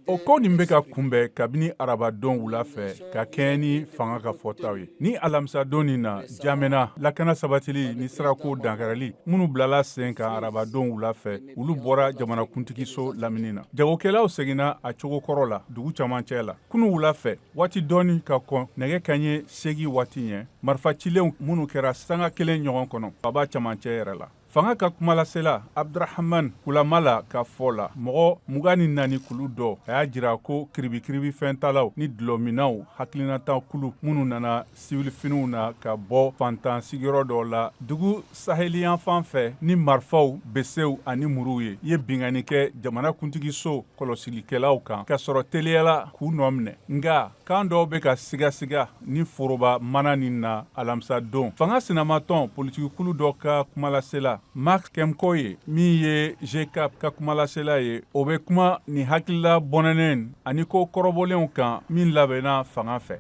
O ko nin bɛ ka kunbɛn kabini arabadon wula fɛ ka kɛɲɛ ni fanga ka fɔtaw ye. Ni alamisadon nin na, Jamena lakana sabatili ni sirako dankarili minnu bilala sen kan arabadon wula fɛ, olu bɔra jamanakuntigiso lamini na. Jagokɛlaw seginna a cogo kɔrɔ la dugu camancɛ la kunun wula fɛ, waati dɔɔni ka kɔn nɛgɛ kanɲɛ 8 waati ɲɛ, marifa cilenw minnu kɛra sanga kelen ɲɔgɔn kɔnɔ faaba camancɛ yɛrɛ la. Fanga ka kumalasela Abdurahaman Kulamala ka fɔ la, mɔgɔ 24 kulu dɔ, a y'a jira ko kiribikiribi fɛntalaw ni dɔlɔminnaw hakilinata kulu minnu nana siwilifiniw na ka bɔ fantan sigiyɔrɔ dɔ la dugu saheliyanfan fɛ ni marifaw, besew ani muruw ye, ye binkanni kɛ jamanakuntigiso kɔlɔsilikɛlaw kan ka sɔrɔ teliyala k'u nɔ minɛ. Nka kan dɔw bɛ ka sigasiga ni foroba mana nin na alamisa don. Fanga sinamatɔn politikikulu dɔ ka kumalasela Max Kemkoye, min ye GCAP ka kumalasela ye, o bɛ kuma ni hakilila bɔnɛnen ani ko kɔrɔbɔlenw kan min labɛnna fanga fɛ.